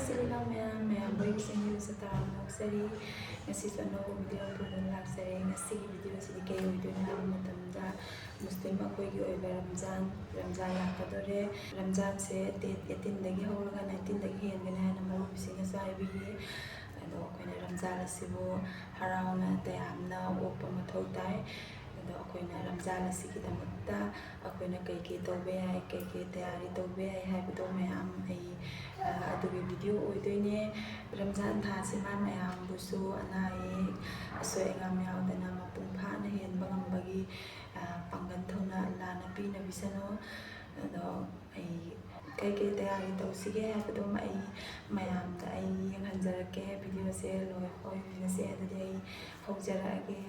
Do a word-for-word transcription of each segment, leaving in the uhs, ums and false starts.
ꯏꯆꯤꯜ ꯏꯅꯥꯎ ꯃꯌꯥꯝ, ꯃꯌꯥꯝ ꯂꯣꯏꯅ ꯆꯦꯟꯕꯤꯕꯁꯦ ꯇꯔꯥꯝꯅ ꯑꯣꯛꯆꯔꯤ꯫ ꯉꯁꯤꯁꯨ ꯑꯅꯧꯕ ꯚꯤꯗꯤꯑꯣ ꯑꯃ ꯄꯨꯗꯨꯅ ꯂꯥꯛꯆꯔꯦ꯫ ꯉꯁꯤꯒꯤ ꯚꯤꯗꯤꯑꯣꯁꯤꯗꯤ ꯀꯩ ꯑꯣꯏꯗꯣꯏꯅꯣ ꯍꯥꯏꯕ ꯃꯇꯝꯗ, ꯃꯨꯁꯂꯤꯝ ꯑꯩꯈꯣꯏꯒꯤ ꯑꯣꯏꯕ ꯔꯝꯖꯥꯟ, ꯔꯝꯖꯥꯟ ꯂꯥꯛꯀꯗꯧꯔꯦ꯫ ꯔꯝꯖꯥꯟꯁꯦ date eighteenꯗꯒꯤ ꯍꯧꯔꯒ nineteenꯗꯒꯤ ꯍꯦꯟꯒꯅꯤ ꯍꯥꯏꯅ ꯃꯔꯨꯞꯁꯤꯡꯅꯁꯨ ꯍꯥꯏꯕꯤꯔꯤ꯫ ꯑꯗꯣ ꯑꯩꯈꯣꯏꯅ ꯔꯝꯖꯥꯟ ꯑꯁꯤꯕꯨ ꯍꯔꯥꯎꯅ ꯇꯌꯥꯝꯅ ꯑꯣꯛꯄ ꯃꯊꯧ ꯇꯥꯏ꯫ ꯑꯗꯣ ꯑꯩꯈꯣꯏꯅ ꯔꯝꯖꯥꯟ ꯑꯁꯤꯒꯤꯗꯃꯛꯇ ꯑꯩꯈꯣꯏꯅ ꯀꯩꯀꯩ ꯇꯧꯕ ꯌꯥꯏ, ꯀꯩꯀꯩ ꯇꯌꯥꯔꯤ ꯇꯧꯕ ꯌꯥꯏ ꯍꯥꯏꯕꯗꯣ ꯃꯌꯥꯝ ꯑꯩ, ꯑ, ꯑꯗꯨꯒꯤ ꯚꯤꯗꯤꯑꯣ ꯑꯣꯏꯗꯣꯏꯅꯦ꯫ ꯔꯝꯖꯥꯟ ꯊꯥꯁꯤꯃ ꯃꯌꯥꯝꯕꯨꯁꯨ ꯑꯅꯥ ꯑꯌꯦꯛ, ꯑꯁꯣꯏ ꯑꯉꯥꯝ ꯌꯥꯎꯗꯅ ꯃꯄꯨꯡ ꯐꯥꯅ ꯍꯦꯟꯕ ꯉꯝꯕꯒꯤ, ꯑ, ꯄꯥꯡꯒꯜ ꯊꯧꯅꯥ ꯑꯜꯂꯥꯅ ꯄꯤꯅꯕꯤꯁꯅꯨ꯫ ꯑꯗꯣ ꯑꯩ ꯀꯩꯀꯩ ꯇꯌꯥꯔꯤ ꯇꯧꯁꯤꯒꯦ ꯍꯥꯏꯕꯗꯨꯃ ꯑꯩ ꯃꯌꯥꯝꯗ ꯑꯩ ꯌꯦꯡꯍꯟꯖꯔꯛꯀꯦ꯫ ꯚꯤꯗꯤꯑꯣꯁꯦ ꯂꯣꯏꯐꯥꯎ ꯌꯦꯡꯃꯤꯟꯅꯁꯦ꯫ ꯑꯗꯨꯗꯤ ꯑꯩ ꯍꯧꯖꯔꯛꯑꯒꯦ꯫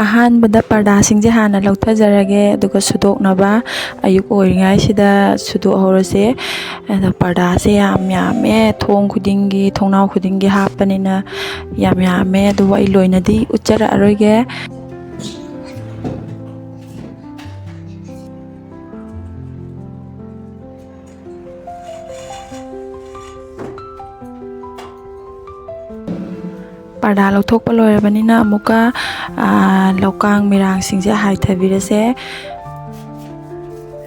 ꯑꯍꯥꯟꯕꯗ ꯄꯔꯗꯥꯁꯤꯡꯁꯦ ꯍꯥꯟꯅ ꯂꯧꯊꯖꯔꯒꯦ, ꯑꯗꯨꯒ ꯁꯨꯗꯣꯛꯅꯕ ꯑꯌꯨꯛ ꯑꯣꯏꯔꯤꯉꯩꯁꯤꯗ ꯁꯨꯗꯣꯛꯍꯧꯔꯁꯦ꯫ ꯑꯗꯣ ꯄꯔꯗꯥꯁꯦ ꯌꯥꯝ ꯌꯥꯝꯃꯦ, ꯊꯣꯡ ꯈꯨꯗꯤꯡꯒꯤ, ꯊꯣꯡꯅꯥꯎ ꯈꯨꯗꯤꯡꯒꯤ ꯍꯥꯞꯄꯅꯤꯅ ꯌꯥꯝ ꯌꯥꯝꯃꯦ꯫ ꯑꯗꯨꯕꯨ ꯑꯩ ꯂꯣꯏꯅꯗꯤ ꯎꯠꯆꯔꯛꯑꯔꯣꯏꯒꯦ꯫ ꯄꯔꯗꯥ ꯂꯧꯊꯣꯛꯄ ꯂꯣꯏꯔꯕꯅꯤꯅ ꯑꯃꯨꯛꯀ, ꯑꯥ, ꯂꯧꯀꯥꯡ ꯃꯤꯔꯥꯡꯁꯤꯡꯁꯦ ꯍꯥꯏꯊꯕꯤꯔꯁꯦ꯫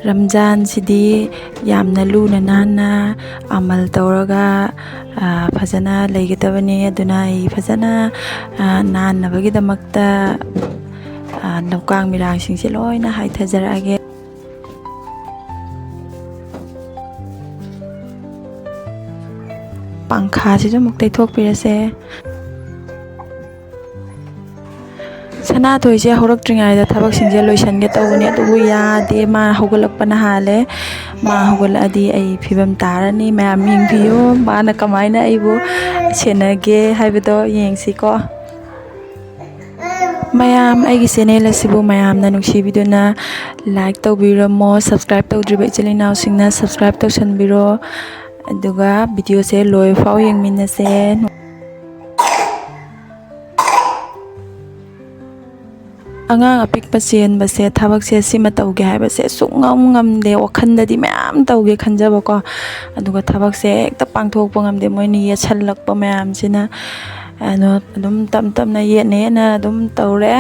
ꯔꯝꯖꯥꯟꯁꯤꯗꯤ ꯌꯥꯝꯅ ꯂꯨꯅ ꯅꯥꯟꯅ ꯑꯃꯜ ꯇꯧꯔꯒ, ꯑꯥ, ꯐꯖꯅ ꯂꯩꯒꯗꯕꯅꯤ꯫ ꯑꯗꯨꯅ ꯑꯩ ꯐꯖꯅ, ꯑꯥ, ꯅꯥꯟꯅꯕꯒꯤꯗꯃꯛꯇ, ꯑꯥ, ꯂꯧꯀꯥꯡ ꯃꯤꯔꯥꯡꯁꯤꯡꯁꯦ ꯂꯣꯏꯅ ꯍꯥꯏꯊꯖꯔꯛꯑꯒꯦ꯫ ꯄꯪꯈꯥꯁꯤꯁꯨ ꯑꯃꯨꯛ ꯇꯩꯊꯣꯛꯄꯤꯔꯁꯦ꯫ ꯁꯅꯥꯊꯣꯏꯁꯦ ꯍꯧꯔꯛꯇ꯭ꯔꯤꯉꯩꯗ ꯊꯕꯛꯁꯤꯡꯁꯦ ꯂꯣꯏꯁꯤꯟꯒꯦ ꯇꯧꯕꯅꯦ, ꯑꯗꯨꯕꯨ ꯌꯥꯗꯦ꯫ ꯃꯥ ꯍꯧꯒꯠꯂꯛꯄꯅ ꯍꯥꯜꯂꯦ꯫ ꯃꯥ ꯍꯧꯒꯠꯂꯛꯑꯗꯤ ꯑꯩ ꯐꯤꯕꯝ ꯇꯥꯔꯅꯤ꯫ ꯃꯌꯥꯝ ꯌꯦꯡꯕꯤꯌꯨ, ꯃꯥꯅ ꯀꯃꯥꯏꯅ ꯑꯩꯕꯨ ꯁꯦꯟꯅꯒꯦ ꯍꯥꯏꯕꯗꯣ ꯌꯦꯡꯁꯤꯀꯣ꯫ ꯃꯌꯥꯝ, ꯑꯩꯒꯤ channel ꯑꯁꯤꯕꯨ ꯃꯌꯥꯝꯅ ꯅꯨꯡꯁꯤꯕꯤꯗꯨꯅ like ꯇꯧꯕꯤꯔꯝꯃꯣ꯫ Subscribe ꯇꯧꯗ꯭ꯔꯤꯕ ꯏꯆꯤꯜ ꯏꯅꯥꯎꯁꯤꯡꯅ subscribe ꯇꯧꯁꯟꯕꯤꯔꯣ꯫ ꯑꯗꯨꯒ videoꯁꯦ ꯂꯣꯏꯐꯥꯎ ꯌꯦꯡꯃꯤꯟꯅꯁꯦ꯫ ꯑꯉꯥꯡ ꯑꯄꯤꯛꯄ ꯆꯦꯟꯕꯁꯦ, ꯊꯕꯛꯁꯦ ꯁꯤꯃ ꯇꯧꯒꯦ ꯍꯥꯏꯕꯁꯦ ꯁꯨꯡꯉꯝ ꯉꯝꯗꯦ꯫ ꯋꯥꯈꯜꯗꯗꯤ ꯃꯌꯥꯝ ꯇꯧꯒꯦ ꯈꯟꯖꯕꯀꯣ, ꯑꯗꯨꯒ ꯊꯕꯛꯁꯦ ꯍꯦꯛꯇ ꯄꯥꯡꯊꯣꯛꯄ ꯉꯝꯗꯦ꯫ ꯃꯣꯏꯅ ꯌꯦꯠꯁꯜꯂꯛꯄ ꯃꯌꯥꯝꯁꯤꯅ, ꯑꯗꯣ ꯑꯗꯨꯝ ꯇꯞ ꯇꯞꯅ ꯌꯦꯠꯅ ꯌꯦꯠꯅ ꯑꯗꯨꯝ ꯇꯧꯔꯦ꯫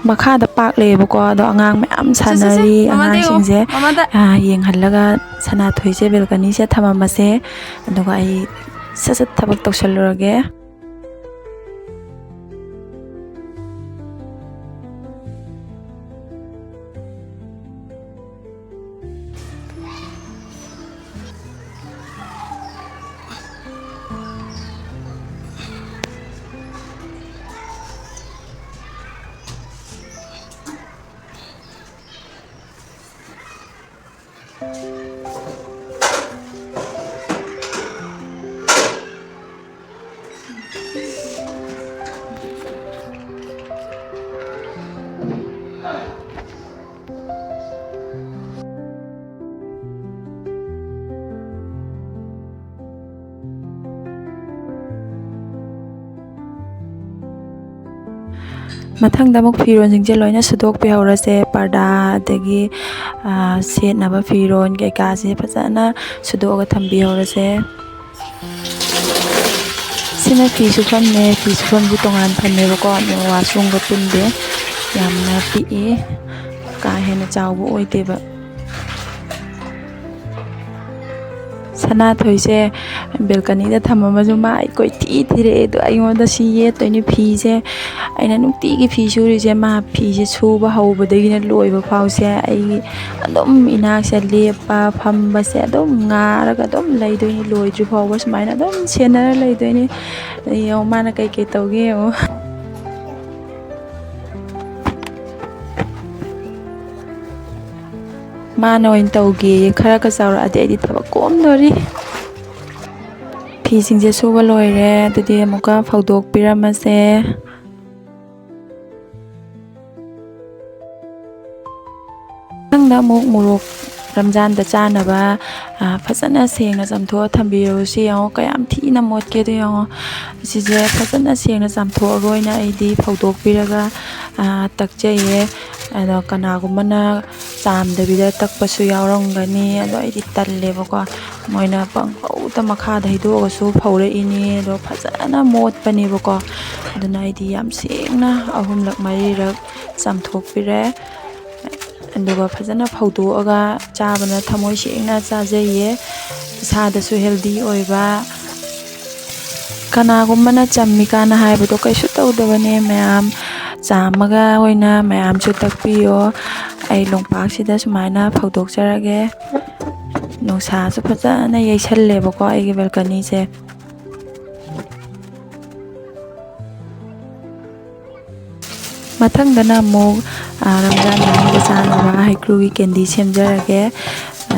ꯃꯈꯥꯗ ꯄꯥꯔꯛ ꯂꯩꯌꯦꯕꯀꯣ, ꯑꯗꯣ ꯑꯉꯥꯡ ꯃꯌꯥꯝ ꯁꯦ, ꯁꯦ, ꯁꯦ, ꯁꯥꯟꯅꯔꯤ꯫ ꯃꯃꯥꯗ ꯌꯦꯡꯉꯣ, ꯑꯉꯥꯡꯁꯤꯡꯁꯦ, ꯃꯃꯥꯗ꯫ ꯑꯥ, ꯌꯦꯡꯍꯜꯂꯒ ꯁꯅꯥꯊꯣꯏꯁꯦ ꯕꯦꯜꯀꯅꯤꯁꯦ ꯊꯝꯃꯝꯃꯁꯦ, ꯑꯗꯨꯒ ꯑꯩ ꯁꯠ ꯁꯠ ꯊꯕꯛ ꯇꯧꯁꯜꯂꯨꯔꯒꯦ꯫ ꯃꯊꯪꯗ ꯑꯃꯨꯛ ꯐꯤꯔꯣꯟꯁꯤꯡꯁꯦ ꯂꯣꯏꯅ ꯁꯨꯗꯣꯛꯄꯤꯍꯧꯔꯁꯦ꯫ ꯄꯔꯗꯥ, ꯑꯗꯒꯤ, ꯑꯥ, ꯁꯦꯠꯅꯕ ꯐꯤꯔꯣꯟ ꯀꯩꯀꯥꯁꯦ ꯐꯖꯅ ꯁꯨꯗꯣꯛꯑꯒ ꯊꯝꯕꯤꯍꯧꯔꯁꯦ꯫ ꯁꯤꯅ ꯐꯤ ꯁꯨꯐꯝꯅꯦ꯫ ꯐꯤ ꯁꯨꯐꯝꯁꯨ ꯇꯣꯉꯥꯟ ꯊꯝꯃꯦꯕꯀꯣ, ꯑꯗꯣ washroomꯒ ꯄꯨꯟꯗꯦ꯫ ꯌꯥꯝꯅ ꯄꯤꯛꯏ, ꯀꯥ ꯍꯦꯟꯅ ꯆꯥꯎꯕ ꯑꯣꯏꯗꯦꯕ꯫ ꯁꯦ, ꯁꯅꯥꯊꯣꯏꯁꯦ ꯕꯦꯜꯀꯅꯤꯗ ꯊꯝꯃꯝꯃꯁꯨ ꯃꯥ ꯑꯩ ꯀꯣꯏꯊꯤ ꯊꯤꯔꯛꯑꯦ꯫ ꯑꯗꯣ ꯑꯩꯉꯣꯟꯗ ꯁꯤ ꯌꯦꯠꯇꯣꯏꯅꯤ ꯐꯤꯁꯦ꯫ ꯑꯩꯅ ꯅꯨꯡꯇꯤꯒꯤ ꯐꯤ ꯁꯨꯔꯤꯁꯦ ꯃꯥ ꯐꯤꯁꯦ ꯁꯨꯕ ꯍꯧꯕꯗꯒꯤꯅ ꯂꯣꯏꯕ ꯐꯥꯎꯁꯦ ꯑꯩ ꯑꯗꯨꯝ ꯏꯅꯥꯛꯁꯦ ꯂꯦꯞꯄ ꯐꯝꯕꯁꯦ ꯑꯗꯨꯝ ꯉꯥꯔꯒ ꯑꯗꯨꯝ ꯂꯩꯗꯣꯏꯅꯤ꯫ ꯂꯣꯏꯗ꯭ꯔꯤ ꯐꯥꯎꯕ ꯁꯨꯃꯥꯏꯅ ꯑꯗꯨꯝ ꯁꯦꯟꯅꯔ ꯂꯩꯗꯣꯏꯅꯤ꯫ ꯑꯗꯩ ꯌꯦꯡꯉꯣ ꯃꯥꯅ ꯀꯩꯀꯩ ꯇꯧꯒꯦ ꯌꯦꯡꯉꯣ꯫ ꯃꯥꯅ ꯑꯣꯏꯅ ꯇꯧꯒꯦꯌꯦ꯫ ꯈꯔꯒ ꯆꯥꯎꯔꯛꯑꯗꯤ ꯑꯩꯗꯤ ꯊꯕꯛ ꯀꯣꯝꯗꯣꯔꯤ꯫ ꯐꯤꯁꯤꯡꯁꯦ ꯁꯨꯕ ꯂꯣꯏꯔꯦ꯫ ꯑꯗꯨꯗꯤ ꯑꯃꯨꯛꯀ ꯐꯧꯗꯣꯛꯄꯤꯔꯝꯃꯁꯦ꯫ ꯃꯊꯪꯗ ꯑꯃꯨꯛ ꯃꯣꯔꯣꯛ ꯔꯝꯖꯥꯟꯗ ꯆꯥꯅꯕ, ꯑ, ꯐꯖꯅ ꯁꯦꯡꯅ ꯆꯥꯝꯊꯣꯛꯑ ꯊꯝꯕꯤꯔꯕꯁꯤ ꯌꯦꯡꯉꯣ꯫ ꯀꯌꯥꯝ ꯊꯤꯅ ꯃꯣꯠꯀꯦꯗꯣ ꯌꯦꯡꯉꯣ꯫ ꯁꯤꯁꯦ ꯐꯖꯅ ꯁꯦꯡꯅ ꯆꯥꯝꯊꯣꯛꯑꯒ ꯑꯣꯏꯅ ꯑꯩꯗꯤ ꯐꯧꯗꯣꯛꯄꯤꯔꯒ, ꯑ, ꯇꯛꯆꯩꯌꯦ꯫ ꯑꯗꯣ ꯀꯅꯥꯒꯨꯝꯕꯅ ꯆꯥꯝꯗꯕꯤꯗ ꯇꯛꯄꯁꯨ ꯌꯥꯎꯔꯝꯒꯅꯤ꯫ ꯑꯗꯣ ꯑꯩꯗꯤ ꯇꯜꯂꯦꯕꯀꯣ꯫ ꯃꯣꯏꯅ ꯄꯪꯐꯧꯗ ꯃꯈꯥꯗ ꯍꯩꯗꯣꯛꯑꯒꯁꯨ ꯐꯧꯔꯛꯏꯅꯤ꯫ ꯑꯗꯣ ꯐꯖꯅ ꯃꯣꯠꯄꯅꯦꯕꯀꯣ꯫ ꯑꯗꯨꯅ ꯑꯩꯗꯤ ꯌꯥꯝ ꯁꯦꯡꯅ ꯑꯍꯨꯝꯂꯛ ꯃꯔꯤꯔꯛ ꯆꯥꯝꯊꯣꯛꯄꯤꯔꯦ꯫ ꯑꯗꯨꯒ ꯐꯖꯅ ꯐꯧꯗꯣꯛꯑꯒ ꯆꯥꯕꯅ ꯊꯃꯣꯏ ꯁꯦꯡꯅ ꯆꯥꯖꯩꯌꯦ꯫ ꯏꯁꯥꯗꯁꯨ ꯍꯦꯜꯗꯤ ꯑꯣꯏꯕ꯫ ꯀꯅꯥꯒꯨꯝꯕꯅ ꯆꯝꯃꯤ ꯀꯥꯟꯅ ꯍꯥꯏꯕꯗꯣ ꯀꯩꯁꯨ ꯇꯧꯗꯕꯅꯦ ꯃꯌꯥꯝ꯫ ꯆꯥꯝꯃꯒ ꯑꯣꯏꯅ ꯃꯌꯥꯝꯁꯨ ꯇꯛꯄꯤꯌꯣ꯫ ꯑꯩ ꯂꯣꯝꯄꯥꯛꯁꯤꯗ ꯁꯨꯃꯥꯏꯅ ꯐꯧꯗꯣꯛꯆꯔꯒꯦ꯫ ꯅꯨꯡꯁꯥꯁꯨ ꯐꯖꯅ ꯌꯩꯁꯜꯂꯦꯕꯀꯣ ꯑꯩꯒꯤ ꯕꯦꯜꯀꯅꯤꯁꯦ꯫ ꯃꯊꯪꯗꯅ ꯑꯃꯨꯛ, ꯑ, ꯔꯝꯖꯥꯟ ꯃꯅꯨꯡꯗ ꯆꯥꯅꯕ ꯍꯩꯀ꯭ꯔꯨꯒꯤ ꯀꯦꯟꯗꯤ ꯁꯦꯝꯖꯔꯒꯦ꯫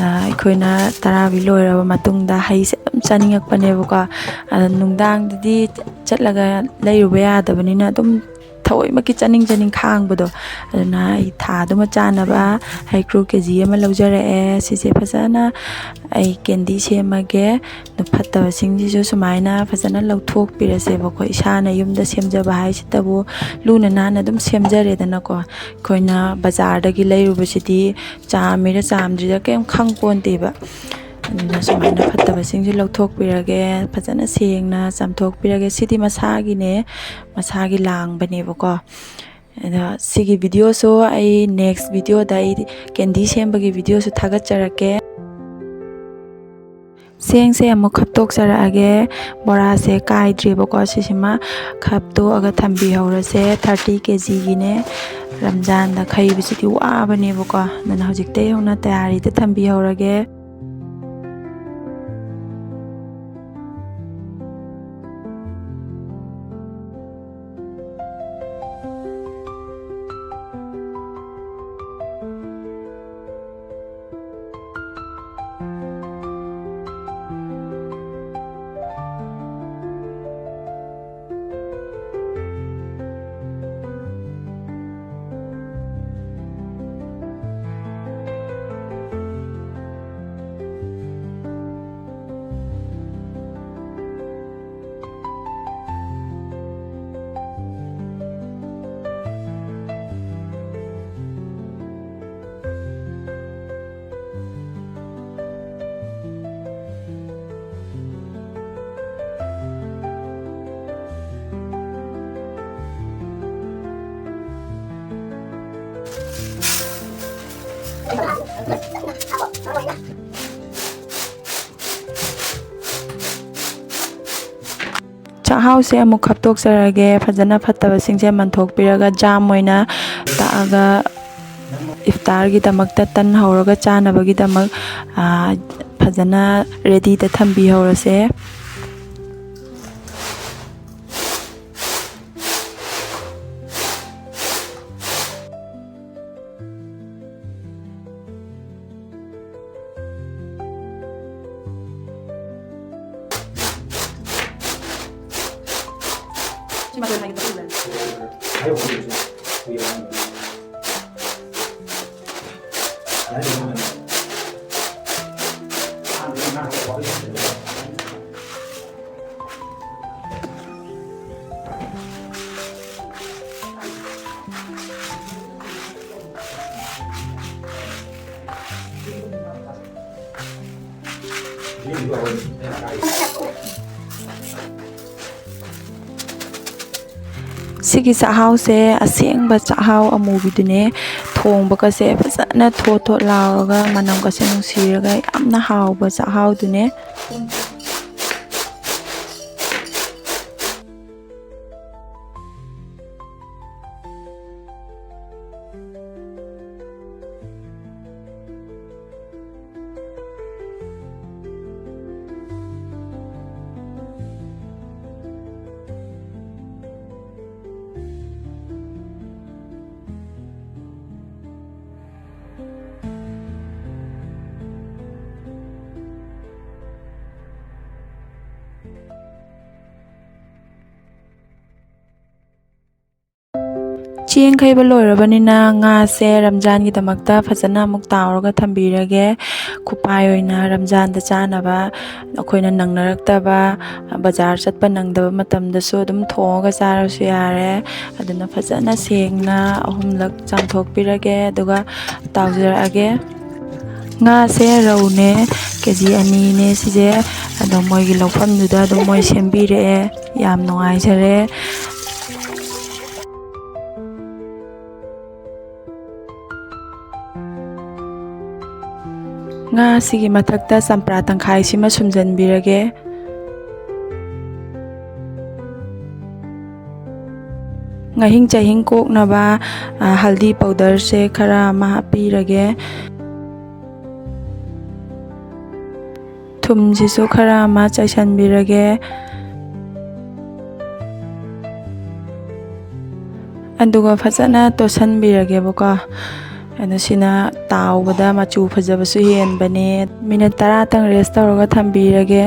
ꯑ, ꯑꯩꯈꯣꯏꯅ ꯇꯔꯥꯕꯤ ꯂꯣꯏꯔꯕ ꯃꯇꯨꯡꯗ ꯍꯩꯁꯦ ꯑꯗꯨꯝ ꯆꯥꯅꯤꯡꯉꯛꯄꯅꯦꯕꯀꯣ꯫ ꯑꯗ ꯅꯨꯡꯗꯥꯡꯗꯗꯤ ꯆꯠꯂꯒ ꯂꯩꯔꯨꯕ ꯌꯥꯗꯕꯅꯤꯅ ꯑꯗꯨꯝ ꯊꯑꯣꯏꯃꯛꯀꯤ ꯆꯥꯅꯤꯡ ꯆꯥꯅꯤꯡ ꯈꯥꯡꯕꯗꯣ꯫ ꯑꯗꯨꯅ ꯑꯩ ꯊꯥꯗꯨꯃ ꯆꯥꯅꯕ ꯍꯩꯀ꯭ꯔꯨ ꯀꯦ ꯖꯤ ꯑꯃ ꯂꯧꯖꯔꯛꯑꯦ꯫ ꯁꯤꯁꯦ ꯐꯖꯅ ꯑꯩ ꯀꯦꯟꯗꯤ ꯁꯦꯝꯃꯒꯦ꯫ ꯑꯗꯣ ꯐꯠꯇꯕꯁꯤꯡꯁꯤꯁꯨ ꯁꯨꯃꯥꯏꯅ ꯐꯖꯅ ꯂꯧꯊꯣꯛꯄꯤꯔꯁꯦꯕꯀꯣ꯫ ꯏꯁꯥꯅ ꯌꯨꯝꯗ ꯁꯦꯝꯖꯕ ꯍꯥꯏꯁꯤꯇꯕꯨ ꯂꯨꯅ ꯅꯥꯟꯅ ꯑꯗꯨꯝ ꯁꯦꯝꯖꯔꯦꯗꯅꯀꯣ꯫ ꯑꯩꯈꯣꯏꯅ ꯕꯖꯥꯔꯗꯒꯤ ꯂꯩꯔꯨꯕꯁꯤꯗꯤ ꯆꯥꯝꯃꯤꯔ ꯆꯥꯝꯗ꯭ꯔꯤꯔ ꯀꯩꯝ ꯈꯪ ꯄꯣꯟꯇꯦꯕ꯫ ꯑꯗꯨꯅ ꯁꯨꯃꯥꯏꯅ ꯐꯠꯇꯕꯁꯤꯡꯁꯦ ꯂꯧꯊꯣꯛꯄꯤꯔꯒꯦ, ꯐꯖꯅ ꯁꯦꯡꯅ ꯆꯥꯝꯊꯣꯛꯄꯤꯔꯒꯦ꯫ ꯁꯤꯗꯤ ꯃꯁꯥꯒꯤꯅꯦ, ꯃꯁꯥꯒꯤ ꯂꯥꯡꯕꯅꯦꯕꯀꯣ꯫ ꯑꯗꯣ ꯁꯤꯒꯤ ꯚꯤꯗꯤꯑꯣꯁꯨ ꯑꯩ next ꯚꯤꯗꯤꯑꯣꯗ ꯑꯩ ꯀꯦꯟꯗꯤ ꯁꯦꯝꯕꯒꯤ ꯚꯤꯗꯤꯑꯣꯁꯨ ꯊꯥꯒꯠꯆꯔꯛꯀꯦ꯫ ꯆꯦꯡꯁꯦ ꯑꯃꯨꯛ ꯈꯞꯇꯣꯛꯆꯔꯛꯑꯒꯦ꯫ ꯕꯣꯔꯥꯁꯦ ꯀꯥꯏꯗ꯭ꯔꯤꯕꯀꯣ, ꯁꯤꯁꯤꯃ ꯈꯞꯇꯣꯛꯑꯒ ꯊꯝꯕꯤꯍꯧꯔꯁꯦ꯫ ꯊꯥꯔꯇꯤ ꯀꯦ ꯖꯤꯒꯤꯅꯦ꯫ ꯔꯝꯖꯥꯟꯗ ꯈꯩꯕꯁꯤꯗꯤ ꯋꯥꯕꯅꯦꯕꯀꯣ, ꯑꯗꯨꯅ ꯍꯧꯖꯤꯛꯇꯩ ꯍꯧꯅ ꯇꯌꯥꯔꯤꯗ ꯊꯝꯕꯤꯍꯧꯔꯒꯦ꯫ ꯆꯥꯛꯍꯥꯎꯁꯦ ꯑꯃꯨꯛ ꯈꯞꯇꯣꯛꯆꯔꯒꯦ꯫ ꯐꯖꯅ ꯐꯠꯇꯕꯁꯤꯡꯁꯦ ꯃꯟꯊꯣꯛꯄꯤꯔꯒ ꯖꯥꯝ ꯑꯣꯏꯅ ꯇꯛꯑꯒ ꯏꯐꯇꯥꯔꯒꯤꯗꯃꯛꯇ ꯇꯟ ꯍꯧꯔꯒ ꯆꯥꯅꯕꯒꯤꯗꯃꯛ, ꯑꯥ, ꯐꯖꯅ ꯔꯦꯗꯤꯗ ꯊꯝꯕꯤꯍꯧꯔꯁꯦ꯫ ꯁꯤꯒꯤ ꯆꯥꯛꯍꯥꯎꯁꯦ ꯑꯁꯦꯡꯕ ꯆꯥꯛꯍꯥꯎ ꯑꯃꯨꯕꯤꯗꯨꯅꯦ꯫ ꯊꯣꯡꯕꯒꯁꯦ ꯐꯖꯅ ꯊꯣꯠ ꯊꯣꯠ ꯂꯥꯎꯔꯒ, ꯃꯅꯝꯒꯁꯦ ꯅꯨꯡꯁꯤꯔꯒ, ꯌꯥꯝꯅ ꯍꯥꯎꯕ ꯆꯥꯛꯍꯥꯎꯗꯨꯅꯦ꯫ ꯆꯦꯡ ꯈꯩꯕ ꯂꯣꯏꯔꯕꯅꯤꯅ, ꯉꯥꯁꯦ ꯔꯝꯖꯥꯟꯒꯤꯗꯃꯛꯇ ꯐꯖꯅ ꯑꯃꯨꯛ ꯇꯥꯎꯔꯒ ꯊꯝꯕꯤꯔꯒꯦ꯫ ꯈꯨꯄꯥꯏ ꯑꯣꯏꯅ ꯔꯝꯖꯥꯟꯗ ꯆꯥꯅꯕ, ꯑꯩꯈꯣꯏꯅ ꯅꯪꯅꯔꯛꯇꯕ, ꯕꯖꯥꯔ ꯆꯠꯄ ꯅꯪꯗꯕ ꯃꯇꯝꯗꯁꯨ ꯑꯗꯨꯝ ꯊꯣꯡꯉꯒ ꯆꯥꯔꯁꯨ ꯌꯥꯔꯦ꯫ ꯑꯗꯨꯅ ꯐꯖꯅ ꯁꯦꯡꯅ ꯑꯍꯨꯝꯂꯛ ꯆꯥꯝꯊꯣꯛꯄꯤꯔꯒꯦ, ꯑꯗꯨꯒ ꯇꯥꯎꯖꯔꯛꯑꯒꯦ꯫ ꯉꯥꯁꯦ ꯔꯧꯅꯦ, ꯀꯦ ꯖꯤ ꯑꯅꯤꯅꯦ ꯁꯤꯁꯦ꯫ ꯑꯗꯣ ꯃꯣꯏꯒꯤ ꯂꯧꯐꯝꯗꯨꯗ ꯑꯗꯨꯝ ꯃꯣꯏ ꯁꯦꯝꯕꯤꯔꯛꯑꯦ꯫ ꯌꯥꯝ ꯅꯨꯡꯉꯥꯏꯖꯔꯦ꯫ ꯉꯥꯁꯤꯒꯤ ꯃꯊꯛꯇ ꯆꯝꯄ꯭ꯔꯥ ꯇꯪꯈꯥꯏꯁꯤꯃ ꯁꯨꯝꯖꯟꯕꯤꯔꯒꯦ꯫ ꯉꯥꯍꯤꯡ ꯆꯥꯍꯤꯡ ꯀꯣꯛꯅꯕ, ꯑ, ꯍꯜꯗꯤ ꯄꯥꯎꯗꯔꯁꯦ ꯈꯔ ꯑꯃ ꯍꯥꯞꯄꯤꯔꯒꯦ꯫ ꯊꯨꯝꯁꯤꯁꯨ ꯈꯔ ꯑꯃ ꯆꯥꯏꯁꯟꯕꯤꯔꯒꯦ꯫ ꯑꯗꯨꯒ ꯐꯖꯅ ꯇꯣꯠꯁꯟꯕꯤꯔꯒꯦꯕꯀꯣ꯫ ꯑꯗꯣ ꯁꯤꯅ ꯇꯥꯎꯕꯗ ꯃꯆꯨ ꯐꯖꯕꯁꯨ ꯍꯦꯟꯕꯅꯦ꯫ ꯃꯤꯅꯠ ꯇꯔꯥꯇꯪ rest ꯇꯧꯔꯒ ꯊꯝꯕꯤꯔꯒꯦ꯫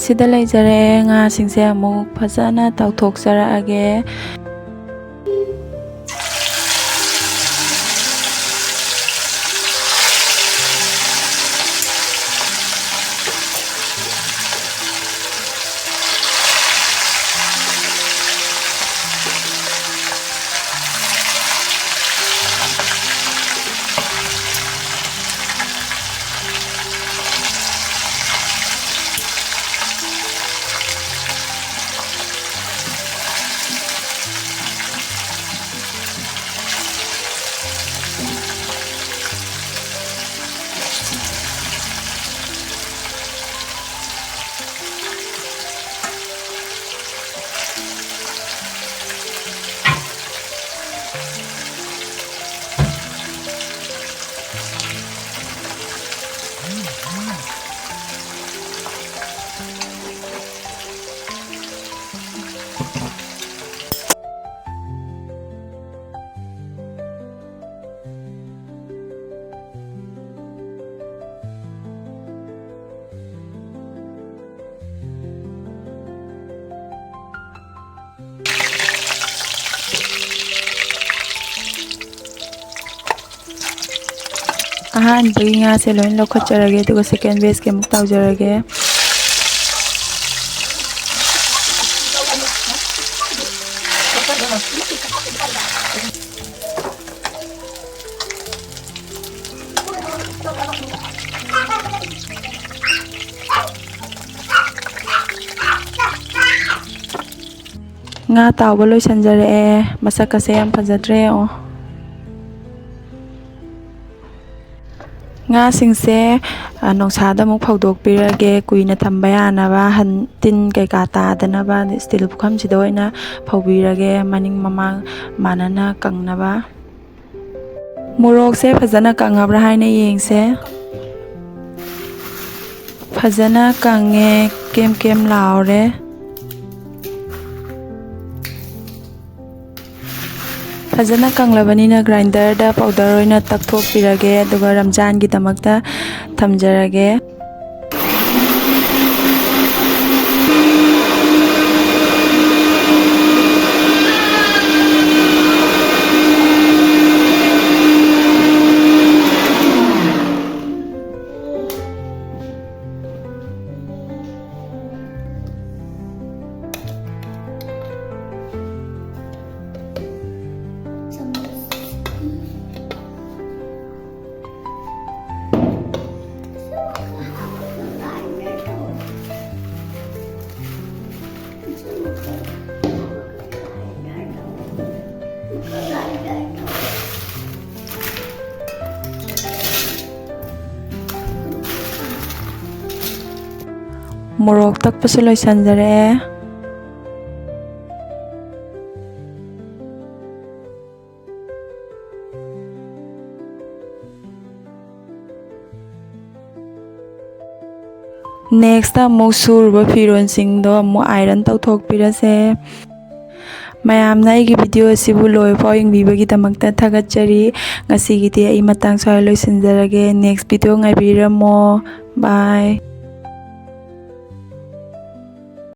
ꯁꯤꯗ ꯂꯩꯖꯔꯦ ꯉꯥꯁꯤꯡꯁꯦ, ꯑꯃꯨꯛ ꯐꯖꯅ ꯇꯥꯎꯊꯣꯛꯆꯔꯛꯑꯒꯦ꯫ ꯑꯍꯥꯟꯕꯒꯤ ꯉꯥꯁꯦ ꯂꯣꯏ ꯂꯧꯈꯠꯆꯔꯒꯦ, ꯑꯗꯨꯒ second batchꯀꯤ ꯑꯃꯨꯛ ꯇꯥꯎꯖꯔꯒꯦ꯫ ꯉꯥ ꯇꯥꯎꯕ ꯂꯣꯏꯁꯤꯟꯖꯔꯛꯑꯦ꯫ ꯃꯁꯛꯀꯁꯦ ꯌꯥꯝ ꯐꯖꯗ꯭ꯔꯦ, ꯑꯣ꯫ ꯉꯥꯁꯤꯡꯁꯦ, ꯑ, ꯅꯨꯡꯁꯥꯗ ꯑꯃꯨꯛ ꯐꯧꯗꯣꯛꯄꯤꯔꯒꯦ, ꯀꯨꯏꯅ ꯊꯝꯕ ꯌꯥꯅꯕ, ꯍꯟ-, ꯇꯤꯟ ꯀꯩꯀꯥ ꯇꯥꯗꯅꯕ꯫ ꯏꯁꯇꯤꯜ ꯄꯨꯈꯝꯁꯤꯗ ꯑꯣꯏꯅ ꯐꯧꯕꯤꯔꯒꯦ, ꯃꯅꯤꯡ ꯃꯃꯥꯡ ꯃꯥꯟꯅꯅ ꯀꯪꯅꯕ꯫ ꯃꯣꯔꯣꯛꯁꯦ ꯐꯖꯅ ꯀꯪꯉꯕ꯭ꯔꯥ ꯍꯥꯏꯅ ꯌꯦꯡꯁꯦ꯫ ꯐꯖꯅ ꯀꯪꯉꯦ, ꯀꯦꯝ ꯀꯦꯝ ꯂꯥꯎꯔꯦ꯫ ꯐꯖꯅ ꯀꯪꯂꯕꯅꯤꯅ grinderꯗ powder ꯑꯣꯏꯅ ꯇꯛꯊꯣꯛꯄꯤꯔꯒꯦ, ꯑꯗꯨꯒ ꯔꯝꯖꯥꯟꯒꯤꯗꯃꯛꯇ ꯊꯝꯖꯔꯒꯦ꯫ ꯃꯣꯔꯣꯛ ꯇꯛꯄꯁꯨ ꯂꯣꯏꯁꯤꯟꯖꯔꯛꯑꯦ꯫ Next ꯑꯃꯨꯛ ꯁꯨꯔꯨꯕ ꯐꯤꯔꯣꯜꯁꯤꯡꯗꯣ ꯑꯃꯨꯛ iron ꯇꯧꯊꯣꯛꯄꯤꯔꯁꯦ꯫ ꯃꯌꯥꯝꯅ ꯑꯩꯒꯤ video ꯑꯁꯤꯕꯨ ꯂꯣꯏꯕ ꯐꯥꯎ ꯌꯦꯡꯕꯤꯕꯒꯤꯗꯃꯛꯇ ꯊꯥꯒꯠꯆꯔꯤ꯫ ꯉꯁꯤꯒꯤꯗꯤ ꯑꯩ ꯃꯇꯥꯡ ꯁ꯭ꯋꯥꯏꯗ ꯂꯣꯏꯁꯤꯟꯖꯔꯒꯦ꯫ Next video ꯉꯥꯏꯕꯤꯔꯝꯃꯣ꯫ Bye꯫